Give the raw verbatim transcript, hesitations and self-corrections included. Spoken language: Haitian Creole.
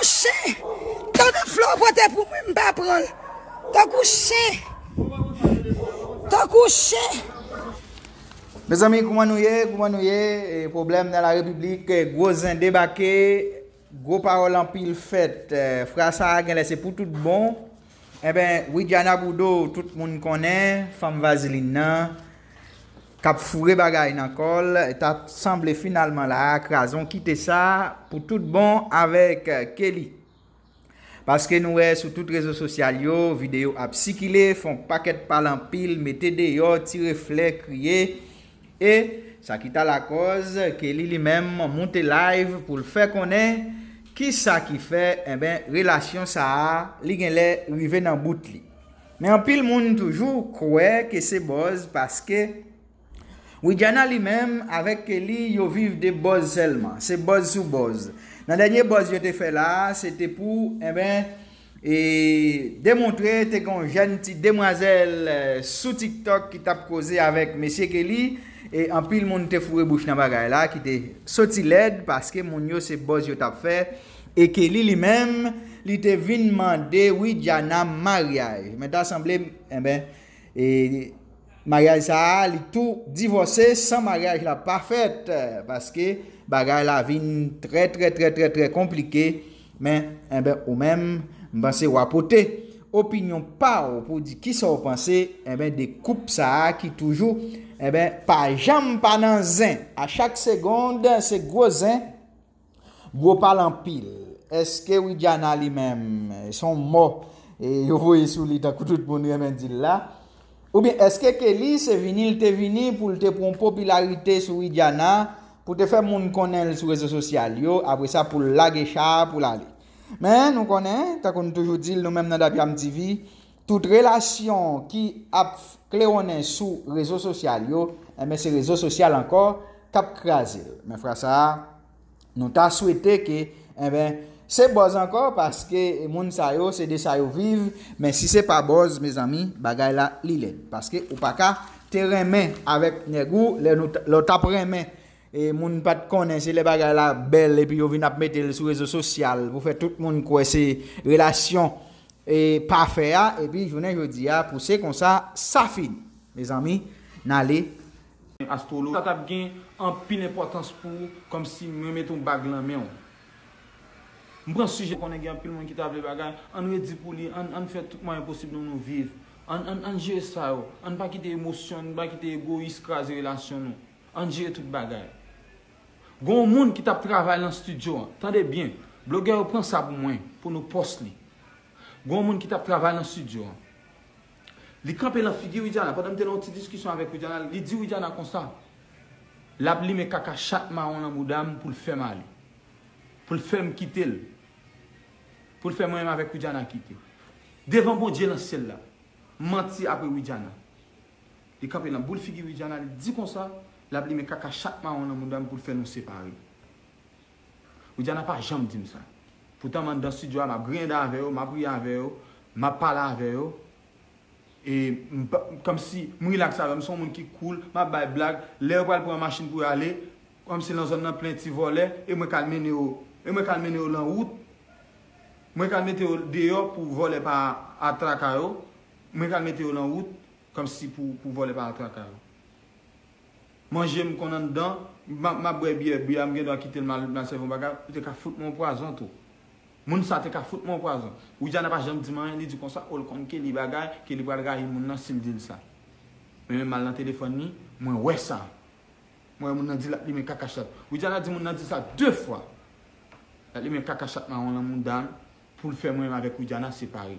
Chen! Tankou flè w pote pou mwen, m pa pran l. Tankou chen! Tankou chen! Mezanmi, kouman nou ye? Kouman nou ye? E, pwoblèm nan la repiblik, e, gwo zen debake, gwo pawòl anpil fèt. E, fra sa a genlè se pou tout bon. Enben, Widiana Boudou, tout moun konnen, fanm vazilin nan, k ap foure bagay nan kò l, ta sanble finalman la a, kraze yon kite sa pou tout bon avèk, e, Kelly. Paske nou wè sou tout rezo sosyal yo, videyo ap sikile, fè yon pakèt pale anpil, mete deyò, tire flè, kriye. E sa ki ta lakòz Kelly li menm moute live pou l fè konnen kisa ki fè, enben, relasyon sa a, li genlè rive nan bout li. Men anpil moun toujou kwè ke se buzz paske Widiana li menm avèk Kelly yo viv de buzz sèlman. Se buzz sou buzz. Nan dènye buzz yo te fè la a, se te pou, enben, e demontre te gen yon jèn ti demwazèl, e, sou TikTok ki t ap koze avèk mesye Kelly. E anpil moun te foure bouch nan bagay la, ki te soti lèd, paske moun yo se buzz yo t ap fè. E Kelly li menm, li te vin mande Widiana maryaj. Men ta sanble, enben, e maryaj sa a, li tou divòse san maryaj la pa fèt, paske bagay la vin trè, trè, trè, trè, trè konplike. Men, enben, ou menm, m panse w a pote opinyon pa w pou di kisa w panse, enben, de koup sa a ki toujou, enben, pa janm pa nan zen. A chak segond, se gwo zen. Gwo pale anpil. Èske Widiana li menm, se yon mò, e, yo voye sou li tankou tout moun renmen di l la? Oubyen èske Kelly se vini l te vini pou l te pran popilarite sou Widiana, pou te fè moun konnen l sou rezo sosyal yo, apre sa pou l lage cha a pou l ale? Men nou konnen, tankou n toujou di l, nou menm nan Dapyam T V, tout relasyon ki ap klewonnen sou rezo sosyal yo, enben, se rezo sosyal ankò k ap kraze l. Men fra sa a, nou ta swete ke, enben, se buzz ankò, paske moun sa yo, se de sa yo viv, men si se pa buzz, mezanmi, bagay la, li lèd. Paske ou pa ka te renmen avèk nèg ou, lè nou t-, lè w t ap renmen, e moun pa t konnen, se lè bagay la bèl, epi yo vin ap mete l sou rezo sosyal pou fè tout moun kwè se relasyon, e, pafè a, epi jounen jodi a, pou se konsa, sa fini. Mezanmi, n ale. Astwolog, sa t ap gen anpil enpòtans pou ou, kòmsi mwen mete yon bag nan men w. M pran sijè, konnen gen anpil moun ki ta vle bagay, ann redi pou li, ann, ann fè tout mwayen posib nou, nou viv. Ann, ann, ann jere sa yo. Ann pa kite emosyon, ann pa kite egoyis kraze relasyon nou. Ann jere tout bagay. Gen yon moun ki t ap travay nan estidyo an. Tande byen, blogè yo pran sa pou mwen, pou nou pòs li. Gen yon moun ki t ap travay nan estidyo an. Li kanpe nan figi Widiana, pandan m te nan yon ti diskisyon avèk Widiana, li di Widiana konsa, l ap limen kaka chat mawon nan bouda m pou l fè m ale. Pou l fè m kite l. Pou l fè mwen menm avèk Widiana kite. Devan Bondye nan syèl la, m manti apre Widiana. Li kanpe nan boul figi Widiana, li di konsa, l ap limen kaka chat mawon nan bouda m pou l fè nou separe. Widiana pa janm di m sa. Poutan m anndan estidyo a, m ap griyen dan avè yo, m ap ri avè yo, m ap pale avè yo. E m pa, kòmsi m rilaks avè yo, m se yon moun ki cool, m ap bay blag. Lè yo pral pran machin pou yo ale, kòmsi nan zòn nan plen ti vòlè, e mwen k al mennen yo, e mwen k al mennen yo nan wout. Mwen k al mete yo deyò pou vòlè pa atraka yo. Mwen k al mete yo nan wout, kòmsi pou, pou vòlè pa atraka yo. Manje m konn anndan, m ap, m ap bwè byè, byè a m gen dwa kite l m al, m al sèvi yon bagay, ou te ka fout mwen yon pwazon tou. Moun sa te ka fout mwen yon pwazon. Widiana pa janm di m anyen, li di konsa, o, l konn Kelly bagay, Kelly pral rayi moun nan si l di l sa. Men menm m al nan telefòn li, mwen wè sa. Mwen wè moun nan di l ap limen kaka chat. Widiana di moun nan di sa de fwa. L ap limen kaka chat mawon nan mouda m pou l fè mwen menm avèk Widiana separe.